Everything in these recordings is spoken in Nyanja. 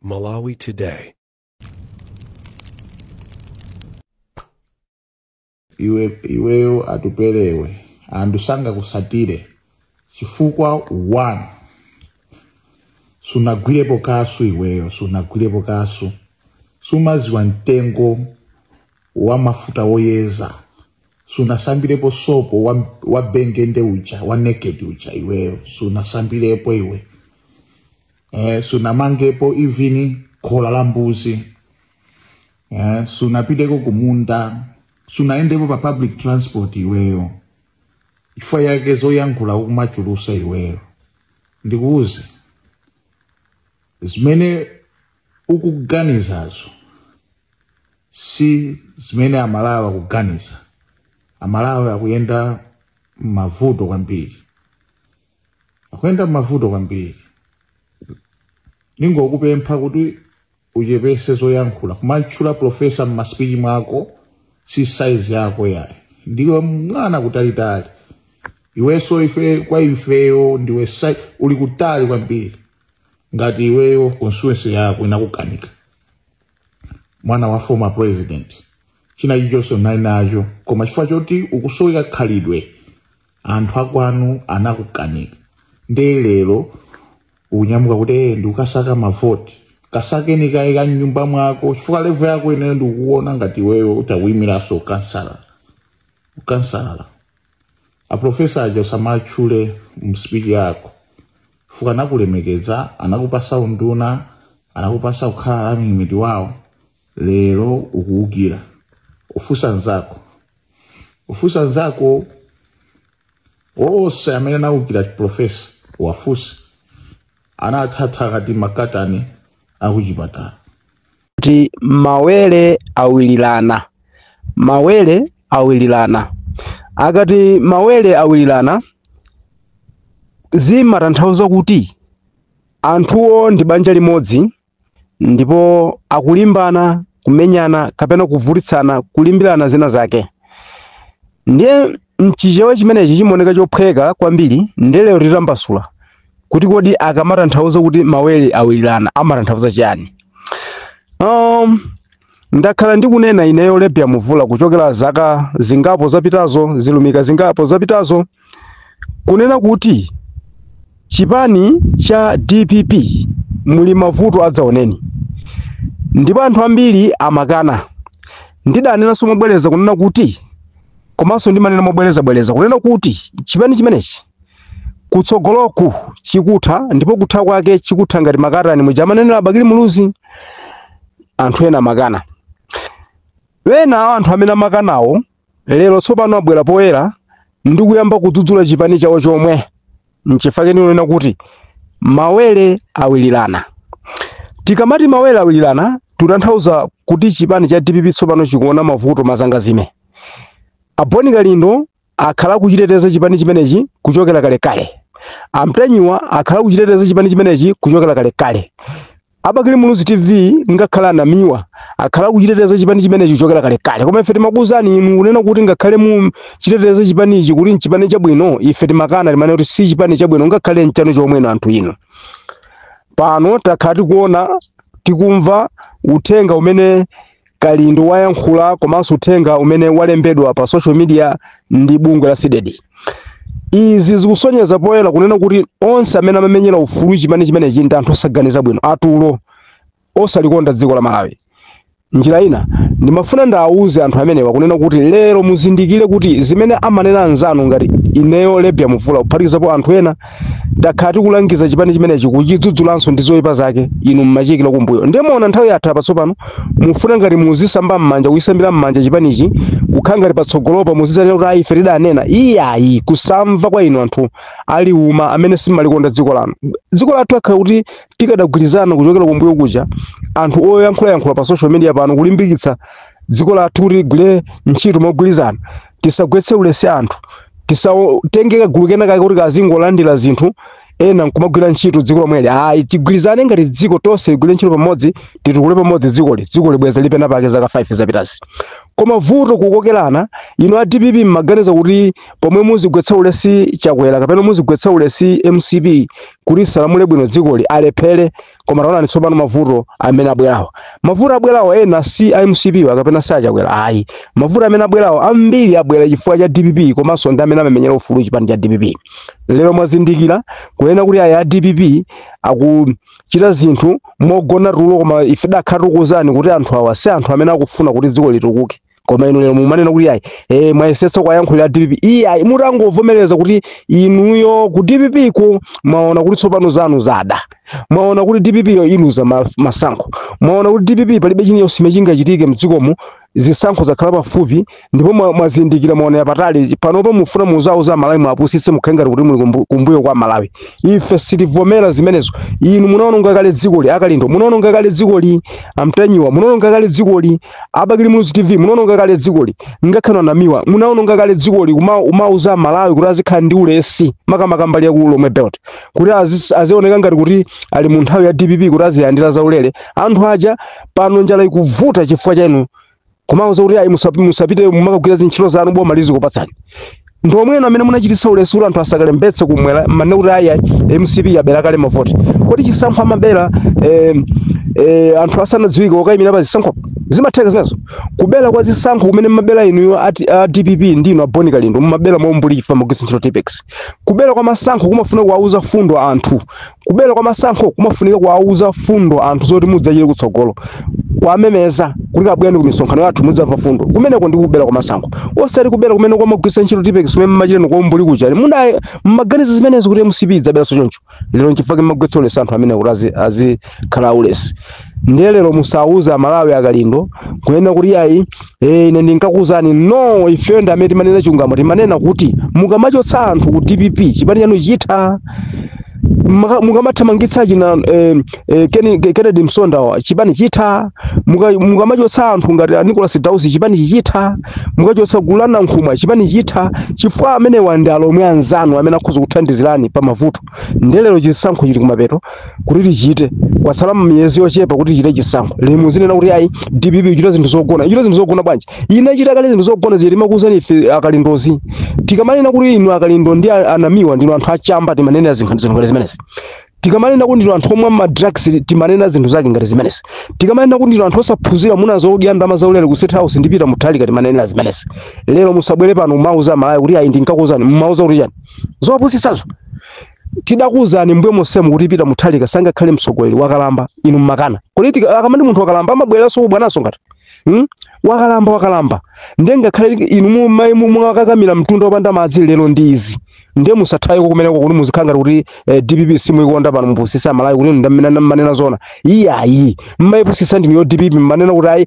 Malawi Today. Iwe iweyo Atupelewe, anthu sangakusatire chifukwa 1, sunagwirepo kasu. Iweyo sunagwirepo kasu, sumaziwa mtengo wa mafuta woyeza, sunasambirepo sopo wa bengende uja wa Naked uja. Iweyo sunasambirepo iwe, sunamangepo even khola la mbuzi, sunapiteko kumunda, sunaendepo pa public transport iweyo. Ifo yake zoyankhula ukumachulusa iweyo. Ndikuuze, zimene ukuganizazo si zimene Amalawi akuganiza. Amalawi akuyenda mavuto kwambiri, akuyenda mavuto kwambiri. Ningokupempha kuti uchepese zoyankhula. Kumatchula professor mmaspeech mwako si size yako yayi, ndiwe mwana kutalitali iwenso. Ife kwa ifeyo ndiwe uli kutali kwambiri. Ngati iweyo constituency yako inakukanika, mwana wa former president, china chilichonse unali nacho, koma chifukwa choti ukusoweka khalidwe, anthu akwanu anakukanika. Ndiye lero unyamuka kuti ndikukasaka mavoti. Kasakeni kaye ka mnyumba mwako, chifukwa level yako ineyo ndikukuona ngati iweyo utawimiranso ukansala, ukansala. Aprofessor aja usamatchule mspeech yako chifukwa anakulemekeza, anakupasa unduna, anakupasa kukhala running mate wawo. Lero ukuwukira. Ufusa nzako, ufusa nzako onse amene anawukira professor, wafuse, anathatha kati makatani akuchipatala. Kuti mawere awilirana, mawere awilirana. Akati mawere awilirana, zimatanthauza kuti anthuwo ndi banja limodzi ndipo akulimbana, kumenyana kapena kuvutitsana, kulimbirana zina zake. Ndiye mchichewa chimenechi chimaoneka chophweka kwambiri. Ndiye lero titambasula kuti kodi akamatanthauza kuti mawere awilirana amatanthauza chiyani? Ndakhala ndikunena ineyo Lebya Mvula kuchokera zaka zingapo zapitazo, zilumika zingapo zapitazo, kunena kuti chipani cha DPP muli mavuto adzaoneni, ndipo anthu ambiri amakana. Ndidanenanso mobwereza kunena kuti, komanso ndimanena mobwerezabwereza kunena kuti chipani chimenechi kutsogoloku chikutha, ndipo kutha kwake chikutha ngati makatani muja amanenera Bakili Muluzi. Anthu ena amakana. Wena anthu amene amakanawo lero tsopano abwera poyera ndi kuyamba kudzudzula chipani chawo chomwe. Nchifukwa ndinena kuti mawere awilirana. Tikamati mawere awilirana, tutanthauza kuti chipani cha DPP tsopano chikuona mavuto mazangazime. Aboni Kalindo akhala kuchiteteza chipani chimenechi kuchokera kalekale. Amtanyiwa akhala kuchiteteza chipani chimenechi kuchokera kalekale. Abakili Muluzi TV, ngakhala anamiwa, akhala kuchiteteza chipani chimenechi kuchokera kalekale. Koma ife timakuwuzani inu kunena kuti ngakhale mu chiteteza chipanichi kuti nchipani chabwino, ife timakana, timanena kuti si chipani chabwino ngakhale nchanu chomweno anthu inu. Pano takhala tikuona, tikumva uthenga umene Kalindo wayankhula komanso uthenga umene walembedwa pa social media ndi bungwe la CDEDI. Izi zikusonyeza poyera kunena kuti onse amene amamenyera ufulu chipani chimenechi ndi anthu osaganiza bwino, atulo, osalikonda dziko la Malawi. Njira ina, ndimafuna ndawuze anthu amenewa kunena kuti lero muzindikire kuti zimene amanena anzanu ngati ineyo Lebya Mvula, kuphatikizapo anthu ena, takhala tikulangiza chipani chimenechi, kuchidzudzulanso ndi zoyipa zake, inu mmachikira kumbuyo. Ndiye muona nthawi yatha patsopano, mufuna ngati muzisamba m'manja, kuyisambira m'manja chipanichi, kukhala ngati patsogolopa muzizanena kuti ayi, ife tidanena. Iyayi, kusamva kwa inu anthu ali uma amene simmalikonda dziko lanu. Dziko lathu akhala kuti tikadagwirizana kuchokera kumbuyo kuja, anthu oyankhulayankhula pa social media pano kulimbikitsa dziko lathu kuti ligwire ntchito mogwirizana, tisagwetse ulesi anthu, tisatenge kagulu kena kake kuti kazingolandira zinthu, ena nkumagwira ntchito dziko lomweli. Ayi, tigwirizane ngati dziko tonse, ligwire ntchito pamodzi, titukule pamodzi dzikoli. Dziko libweza lipena pake zaka 5 zapitazi. Koma vuto kukokerana. Inu a DPP mmaganiza kuti pomwe muzigwetsa ulesi Chakwera kapena muzigwetsa ulesi MCP kuti salamule bwino dzikoli, alephere. Koma taonani tsopano mavuto amene abwerawo. Mavuto abwerawo ena si MCP kapena sachakwera, ayi. Mavuto amene abwerawo ambiri abwera chifukwa cha DPP, komanso ndi amene amamenyera ufulu chipani cha DPP. Lero mwazindikira kunena kuti aya DPP akuchita zinthu mogona tulo, koma ife dakhala tikuwuzani kuti anthu awa si anthu amene akufuna kuti dziko litukuke. Koma inu lero mumanena kuti ayi, mwayesetsa kuwayankhulira DPP. Iye ayi, mutangovomereza kuti inuyo ku DPP ku mwaona kuti tsopano zanu zada, mwaona kuti DPP yo iluza masankho, mwaona kuti DPP palibe chiliyonse chingachitike mdzikomo, zisankho zakhala pafupi, ndipo mwazindikira, mwaonera patali. Panopo mufuna muzauza Malawi, mwapusitse, mukhale ngati kuti muli kumbuyo kwa Malawi. Ife sitivomera zimenezo. Inu munaononga kale dzikoli, Akalindo munaononga kale dzikoli, Amtanyiwa munaononga kale dzikoli, Abakili Muluzi TV munaononga kale dzikoli, ngakhale Anamiwa munaononga kale dzikoli, kumauza Malawi kuti azikhala ndi ulesi, makamaka mbali ya ku Lomwe Belt, kuti azioneka ngati kuti ali mu nthawi ya DPP, kuti azilandira zaulere. Anthu aja pano njala ikuvuta chifukwa cha inu, kumauza kuti ayi, musapite mumakagwira zintchito zanu, boma lizikupatsani. Ndi omweno amene munachititsa ulesi kuti anthu asakalembetse kumwera, manene kuti ayi, MCP yabera kale mavoti. Kodi chisankho amabera anthu asanadziwike okayimira pa zisankho? Zimatheka zimenezo? Kubera kwa zisankho kumene mumabera inuyo a DPP ndinu a Boni Kalindo, mumabera mombuli chifukwa mugwiritsa ntchito Tipex. Kubera kwa masankho kumafuna kuwauza fundo anthu. Kubera kwa masankho kumafunika kuwauza fundo anthu zoti mudzachite kutsogolo, kwamemeza kuti kabwerani ku misonkhano yathu mudzamva fundo. Kumeneko ndi kubera kwa masankho, osati kubera kumene kwamagwiritsa ntchito Tipex kumene mmachita kwa kucha. Muna mmaganiza zimenezo kuti MCP idzaberanso choncho. Lero nchifukwa mmagwetsa ulesi anthu amene kuti azikhala ulesi. Ndiye lero musauza Malawi, Akalindo, kunena kuti ayi, ine ndinkakuwuzani. No, ife ndi amene timanena chilungamo. Timanena kuti mukamachotsa anthu ku DPP chipani chanu chitha. Mukamathamangitsa china Kennedy Msonda wa, chipani chitha. Mukamachotsa anthu ngati a Nicholas Dausi, chipani chichitha. Mukachotsa gulu la Nankhumwa, chipani chitha, chifukwa amenewa ndi alomwe anzanu amene akhoza kuthandizirani pa mavuto. Ndiye lero chisankho chili kumapeto kuti tichite, kwatsala miyezi yochepa kuti tichite chisankho. Lero muzinena kuti ayi, DPP ichita zinthu zogona. Ichita zinthu zogona bwanji? Inachita kale zinthu zogona zija timakuwuzani ife Akalindozi. Tikamanena kuti inu Akalindo ndi Anamiwa ndinu anthu achamba, timanena zinthu ngati zimenezi. Tikamanena kuti ndinu anthu omwe ma drugs, timanena zinthu zake ngati zimenezi. Tikamanena kuti ndinu anthu osaphunzira, munazodya ndalama zaulere ku State House ndi Peter Mutharika, timanena zimenezi. Lero musabwere pano mauza Malawi kuti ayi, ndinkakuwuzani. Mmauza kuti chani? Zopusitsazo. Tidakuwuzani mbuye mosemu kuti Peter Mutharika sangakhale mtsogoleri, wakalamba. Inu mmakana. Kodi akamati munthu wakalamba amabwereranso ubwananso ngati, Wakalamba, wakalamba. Ndiye ngakhale inu mwakakamira mtunda wopanda madzi, lero ndi izi. Ndiye musathayeko kumeneko kuti muzikhala ngati kuti DPP simuikonda. Pano mupusisa Malawi kuti ndamene mmanena zona. Iyayi, mmayipusisa ndinu DPP. Mmanena kuti ayi,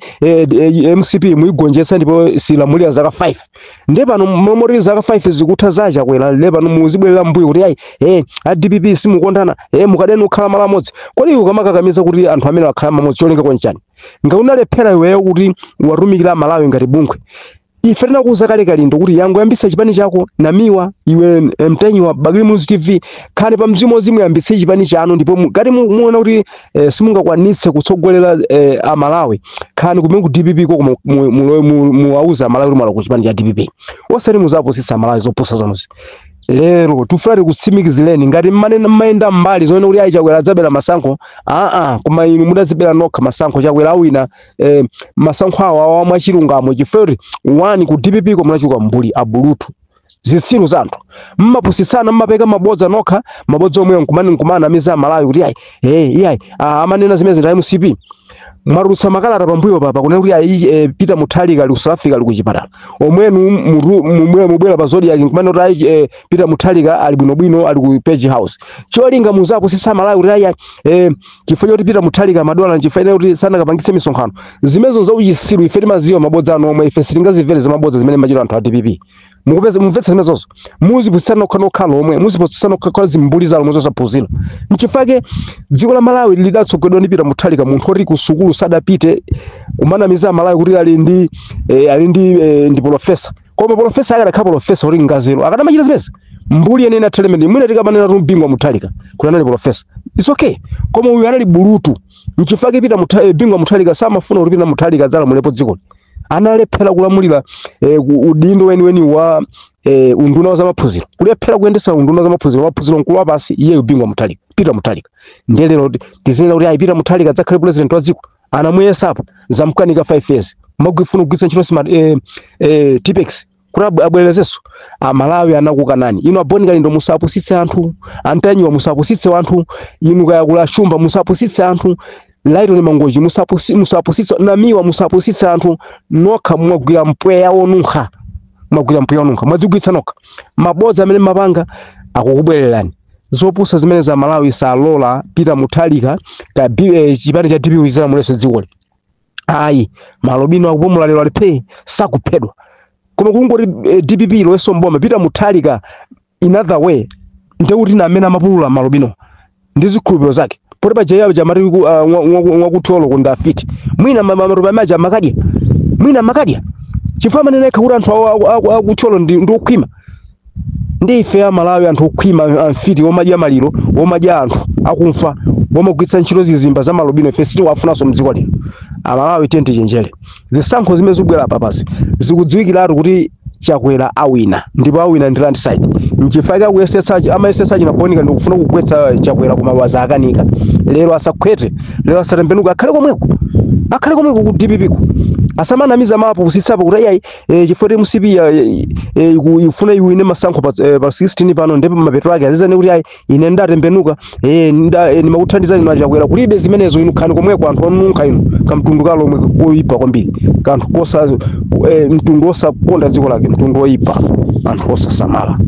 MCP muigonjetsa ndipo silamulira zaka 5. Ndiye pano momoti zaka 5 zikutha zachakwera, le pano muzibwerera mbuyo kuti ayi, a DPP simukondana, mukadeni kukhala malo amodzi. Kodi iwe ukamakakamiza kuti anthu amene akhala mamodzi, cholinga kwenchani? Ngati unalephera iweyo kuti watumikira Malawi ngati bungwe, ife tinakuwuza kale, Kalindo, kuti yangoyambisa chipani chako. Namiwa, iwe Mtenyiwa, Bakili Muluzi TV, khani pa mzimu muyambitse chipani chanu. Ndipo ngati muona kuti simungakwanitse kutsogolera Amalawi, khani kumene ku DPP ko muwauza Amalawi kuti mwala ku chipani cha DPP, osati muzapusitsa Amalawi zopusa zanuzi. Lero tifuna tikutsimikizireni, ngati mmanena mmayenda mbali zoona kuti ayi, Chakwera adzabera masankho, aa, koma inu mudadzibera nokha masankho. Chakwera awina masankho awo awa mwachilungamo, chifukwa kuti one, ku DPP ko munachuka mbuli, abulutu, zitsiru za anthu, mmapusitsana, mmapeka mabodza nokha, mabodza omwe nkumani nkumanamiza Amalawi kuti ayi, iyayi, amanena zimene zinthu MCP. Mwatulutsa makalata pambuyo papa kunena kuti ayi, Peter Mutharika ali ku South Africa, ali kuchipatala. Omwenu mubwera pa Zodiac nkumene kuti ayi, Peter Mutharika ali bwinobwino, ali ku Page House. Cholinga muzapusitsa Malawi kuti ayi, chifukwa choti Peter Mutharika amadwala nchifukwa kuti sanakapangitse misonkhano. Zimenezo zauchisiru. Ife timaziwa mabodza anu omwe. Ife sitingazimvere zamabodza zimene machita anthu a DPP. Mukupeza mumvetsa zimenezozo? Muzipusitsa nokha nokha lomwe, muzipusitsa nokha kwa zimbuli zalo zosaphunzira. Nchifukwa dziko la Malawi lidatsogoledwa ndi Peter Mutharika, munthu oti ku sukulu sadapite, kumanamiza Malawi kuti ali ndi ndi professor. Koma professor akadakhala professor kuti ngazero, akadamachita zimezi? Mbuli ene inatheleme mwina tikamanena tu Bingwa Mutharika kuti anali professor, it's okay, koma uyu anali bulutu. Nchifukwa Peter Bingwa Mutharika samafuna kuti Peter Mutharika adzalamulepo dzikoli. Analephera kulamulira udindo weniweni wa Unduna wa zamaphunziro, kulephera kuyendesa unduna wa zamaphunziro, maphunziro mkulu pasi iye Bingu wa Mutharika, Peter Mutharika. Ndiye lero tizinena kuti ayi, Peter Mutharika adzakhale president wa dziko. Anamuyesapo, zamkanika 5 years. Magwifuna kugwiritsa ntchito smart Tipp-Ex kuti abwerezenso. Amalawi anakukanani inu. A Bon Kalindo, musapusitse anthu. Antanyiwa, musapusitse anthu. Inu kayakula Shumba, musapusitse anthu. Laitoni Mangoji, musapusitse. Namiwa, musapusitse anthu. Nokha mwagwira mpweya wonunkha, mwagwira mpweya wonunkha, mwadzigwitsa nokha. Mabodza amene mapanga akukubwererani. Zopusa zimene za Malawi salola Peter Mutharika ka chipani cha DPP chilamulenso dzikoli, ayi. Malobino akupumula lero, alipe sakuphedwa. Koma kungoti DPP ilowenso mboma, Peter Mutharika in other way, ndekuti na amene amapulula malobino ndi zikhulupiriro zake, poti paja chamati mwakutholo kunda afiti, mwina matupa amaja amakadya, mwina amakadya chifukwa amanena yekha kuti anthu akutholo ndi okhwima. Ndi ife Amalawi, anthu okhwima, amfiti, omadya maliro, omadya anthu akumfa, omagwiritsa ntchito zizimba za malobino, ife sitiwafunanso mdziko lino. Amalawi, tiye tichenjere. Zisankho zimene zikubwera apapasi zikudziwikiratu kuti Chakwera awina, ndipo awina ndi landslide. Nchifukwa akuyesetsa, amayesetsa china Bon Kalindo ndikufuna kugwetsa Chakwera, koma wazakanika. Lero asakhwete, lero asatembenuka, akhale komweko, akhale komweko ku DPP ku. Asamanamiza mapo kusitsapo kuti ayi, chifukwa MCP ifuna iwine masankho pa 16 pano, ndipo mapeto ake azizane kuti ayi, ine ndatembenuka, nimakuthandizani inu aChakwera. Kulibe zimenezo. Inu khani komweko, anthu onunkha inu, kamtundu kalomwe koyipa kwambiri, kanthu kosa mtundu osakonda dziko lake, mtundu woyipa, anthu osasamala.